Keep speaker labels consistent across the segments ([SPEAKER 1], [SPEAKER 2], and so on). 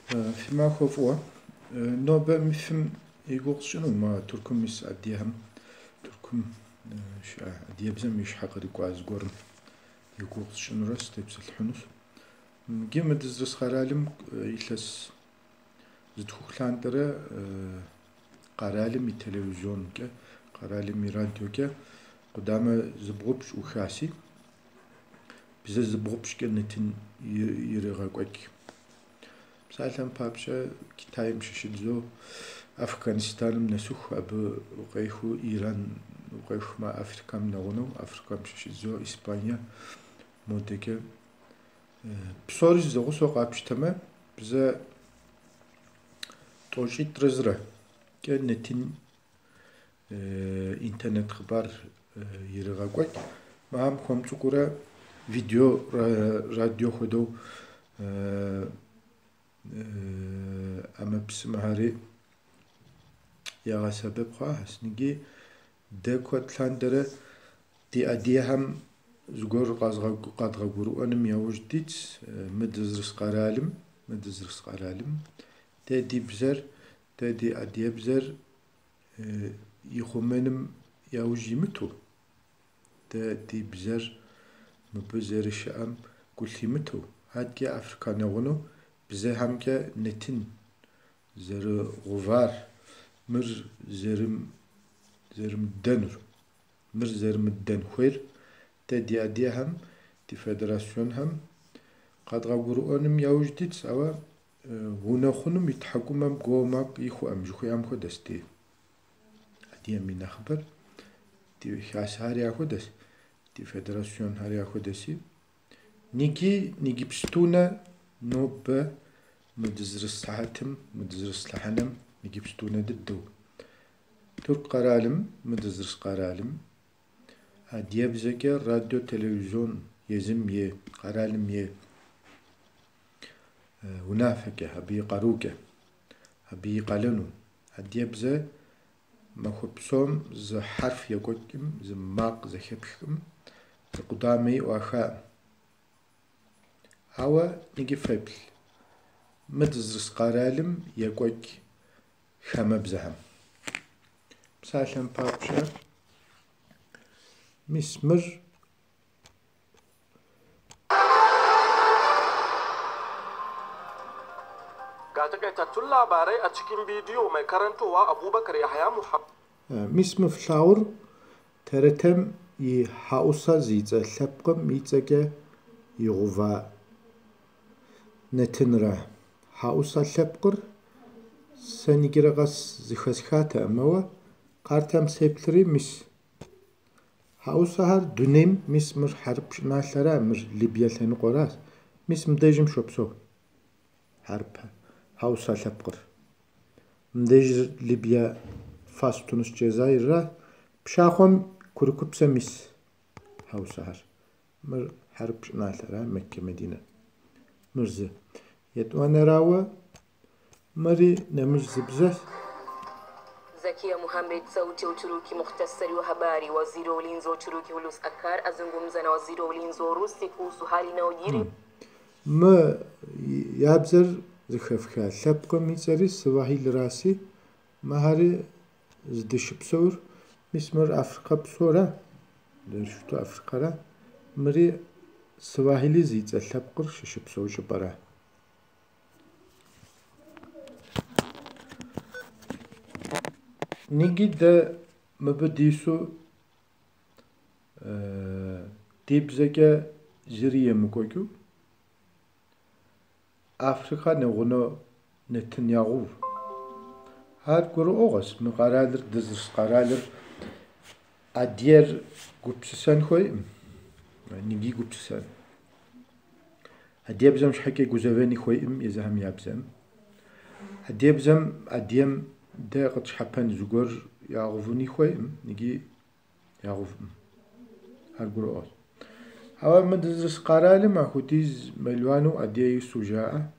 [SPEAKER 1] Фи махуэ фӏыуэ. Нобэ МИФ-м и гугъу сщӏыну мы Тыркум ис адыгэхэм, Тыркум щыӏэ адыгэбзэм и щхьэ кърикӏуа зыгуэрым и гугъу сщӏынурэ сытепсэлъыхьынущ. Иджы мы дызэрыс къэралым илъэс зытхух лъандэрэ къэралым и телевизионкӏэ, къэралым и радиокӏэ къудамэ зыбгъупщӏ ӏухаси, бзэ зыбгъупщӏкӏэ нэтын ирегъэкӏуэкӏ. Псалъэм папщӏэ, Китайм щыщӏидзэу Афганистаным нэсыху, абы укъехыу Иран укъехмэ, Африкэм нэгъунэу, Африкэм щыщӏидзэу Испание модэкӏэ. Псори зэгъусэу къапщтэмэ, бзэ тӏощӏитӏрэ зырэкӏэ нэтын интернет хъыбар ирегъэкӏуэкӏ. Мыхэм хуэм цӏыкӏуурэ видео, радио хуэдэу ӏэмэпсымэхэри ягъэсэбэп хъуахэщ. Ныги дэ куэд лъандэрэ ди адыгэхэм зыгуэр къадгъэгурыӏуэным яужь дитщ мы дызэрыс къэралым, мы дызэрыс къэралым. Дэ ди бзэр, дэ ди адыгэбзэр ихъумэным яужь имыту, дэ ди бзэр мыбы зэрыщыӏэм гу лъимытэу, адэкӏэ Африкэ нэгъунэу бзэхэмкӏэ нэтын зэрыгъувар, мыр зэрымыддэнур, мыр зэрымыддэн хуейр дэ ди адыгэхэм, ди федерасионхэм къадгъэгурыӏуэным яужь дитщ, ауэ унэхъунум и тхьэкӏумэм гуо макъ ихуэӏым жыхуиӏэм хуэдэщ ди адыгэм и нэхъыбэр, ди хасэхэри яхуэдэщ, ди федерасионхэри яхуэдэщи. Ныги ныгипстунэ нобэ мы дызэрыс сыхьэтым, мы дызэрыс лъэхъэнэм ныгипстунэ дыдэу. Тырку къэралым, мы дызэрыс къэралым адыгэбзэкӏэ радио, телевизион езым и къэралым и унафэкӏэ, абы и къарукӏэ, абы и къалэну. Адыгэбзэ махуэ псом зы хьэрф екӏуэкӏым, зы макъ зэхэпхкъым, зы къудамэи ӏуахаӏым. Ауэ ныги феплъ, мы дызэрыс къэралым екӏуэкӏ хамэбзэхэм. Псалъэм папщӏэ, мис мыр
[SPEAKER 2] Ga takaitattun labarai a cikin bidiyo mai karantowa Abubakar Yahaya Muhammad.
[SPEAKER 1] Мис мы флъагъур ТРТ-м и Хьэӏусэ зи цӏэ лъэпкъым и цӏэкӏэ игъува нэтынра. Хьэӏусэ лъэпкъыр сэ ныджырэ къэс зыхэсхатэкъым, ауэ картэм сеплъри, мис Хьэӏусэхэр дунейм, мис мыр хьэрып щӏыналъэра, мыр Либие лъэныкъуэращ. Мис мыбдежым щопсэу хьэрып Хьэӏусэ лъэпкъыр. Мыбдежыр Либие, Фас, Туныс, Джэзаирра. Пшахъуэм курыкупсэм мис Хьэӏусэхэр. Мыр хьэрып щӏыналъэра, Меккэ, Мединэ. Мыр зы. Етӏуанэрауэ, мыри нэмыщӏ зы бзэщ.
[SPEAKER 3] Zakia Mohamed, Sauti ya Uturuki. Mukhtasari wa habari. Waziri wa ulinzi wa Uturuki Hulusi Akar azungumza na waziri wa ulinzi wa Urusi kuhusu hali inayojiri
[SPEAKER 1] Мы я бзэр зыхэфха лъэпкъым и цӏэри Свахилраси, мыхэри здыщыпсэур мис мыр Африкэ псора, зэрыщыту Африкэра, мыри Свахили зи цӏэ лъэпкъыр щыщыпсэу щӏыпӏэра. Ныги дэ мыбы дису ди бзэкӏэ зыри емыкӏуэкӏыу Африкэ нэгъунэ нэтын ягъув. Ар гурыӏуэгъуэщ, мы къэралыр, дызэрыс къэралыр адыгэр гупсысэн хуейкъым, ныги гупсысэн. Адыгэбзэм щхьэкӏэ гузэвэни хуейкъым езыхэм я бзэм. Адыгэбзэм адыгэм дэ къытщхьэпэн зыгуэр ягъувыни хуейкъым, ныги ягъувкъым. Ар гурыӏуэгъуэщ. Ауэ мы дызэрыс къэралым ахуэдиз мелуану адыгэ ису жаӏэ,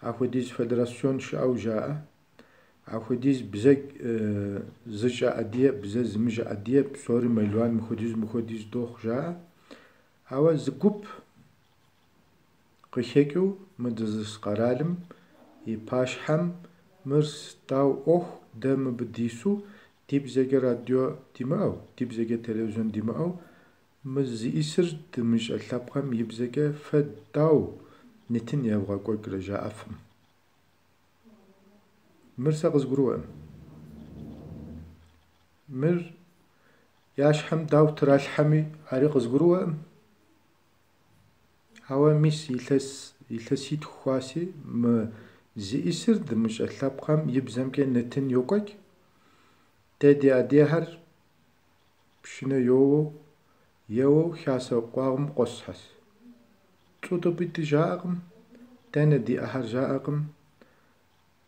[SPEAKER 1] ахуэдиз федерацион щыӏэу жаӏэ, ахуэдиз бзэ зыщӏэ адыгэ, бзэ зымыщӏэ адыгэ псори мелуан мыхуэдиз мыхуэдиз дохъу жаӏэ. Ауэ зы гуп къыхэкӏыу мы дызэрыс къэралым и пащхьэм мыр дау ӏуэху дэ мыбы дису, ди бзэкӏэ радио димыӏэу, ди бзэкӏэ телевизион димыӏэу, мы зиӏисыр дымыщӏэ лъэпкъым и бзэкӏэ фэ дау нэтын евгъэкӏуэкӏрэ жаӏэфым. Мыр сэ къызгурыӏуэӏым. Мыр я щхьэм дау тралъхьэми, ари къызгурыӏуэӏым. Ауэ мис илъэс илъэситху хъуаси, мы зиӏисыр дымыщӏэ лъэпкъым и бзэмкӏэ нэтын йокӏуэкӏ. Дэ ди адыгэхэр пшынэ йоуэу, еуэу хасэ къуагъым къосхьэс. Цӏутӏыпӏитӏи жаӏэкъым, дэнэ ди ӏыхьэр жаӏэкъым.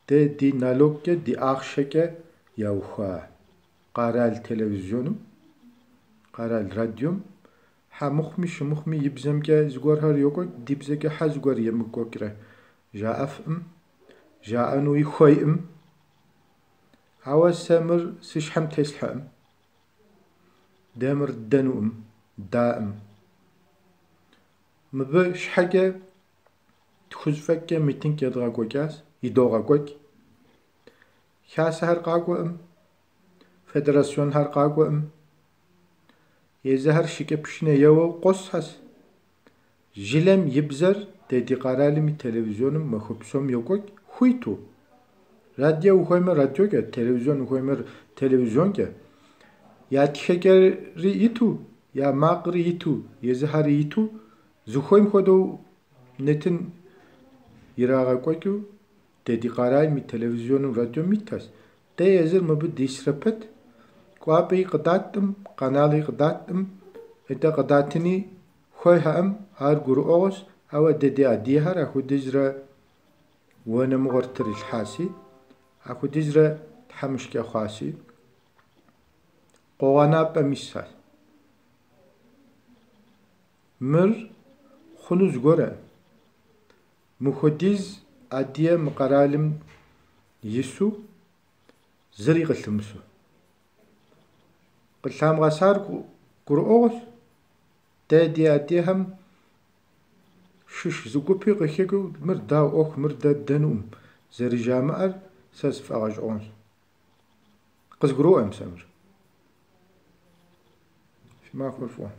[SPEAKER 1] Дэ ди налогкӏэ, ди ахъшэкӏэ яухуа къэрал телевизионым, къэрал радиом хьэ мыхъуми щымыхъуми и бзэмкӏэ зыгуэрхэр йокӏуэкӏ, ди бзэкӏэ хьэ зыгуэр емыкӏуэкӏрэ жаӏэфӏым, жаӏэнуи хуейӏым. Ауэ сэ мыр си щхьэм теслъхьэӏым. Дэ мыр ддэнуӏым, даӏым. Мыбы щхьэкӏэ тхущӏ фӏэкӏкӏэ митинг едгъэкӏуэкӏащ, идогъэкӏуэкӏ. Хасэхэр къакӏуэӏым, федерасионхэр къакӏуэӏым. Езыхэр шыкӏэпшынэ еуэу къосхьэс. Жылэм и бзэр дэ ди къэралым и телевизионым махуэ псом йокӏуэкӏ хуиту. Радио ухуеймэ радиокӏэ, телевизион ухуеймэ телевизионкӏэ. Я тхэкӏэри иту, я макъри иту, езыхэри иту, зыхуейм хуэдэу нэтын ирагъэкӏуэкӏыу дэ ди къэралым и телевизионым радиом итхэщ. Дэ езыр мыбы дисрэ пэт, кӏуапӏи къыдаттым, канали къыдаттым, итӏэ къыдатыни хуейхэӏым, ар гурыӏуэгъуэщ, ауэ дэ ди адыгэхэр апхуэдизрэ уанэмыгъуэр трилъхьаси, апхуэдизрэ тхьэмыщкӏэ хъуаси, къуэгъэнапӏэм исхэщ. Мыр хъуну зыгуэрэ. Мыхуэдиз адыгэ мы къэралым ису зыри къылъымысу. Къылъамыгъэсар гурыӏуэгъуэщ. Дэ ди адыгэхэм щыщ зы гупи къыхэкӏыу мыр дау ӏуэху, мыр дэ ддэнуӏым зэрыжамыӏэр сэ сфӏэгъэщӏэгъуэнщ. Къызгурыӏуэӏым сэ мыр. Фи махуэр фӏыуэ.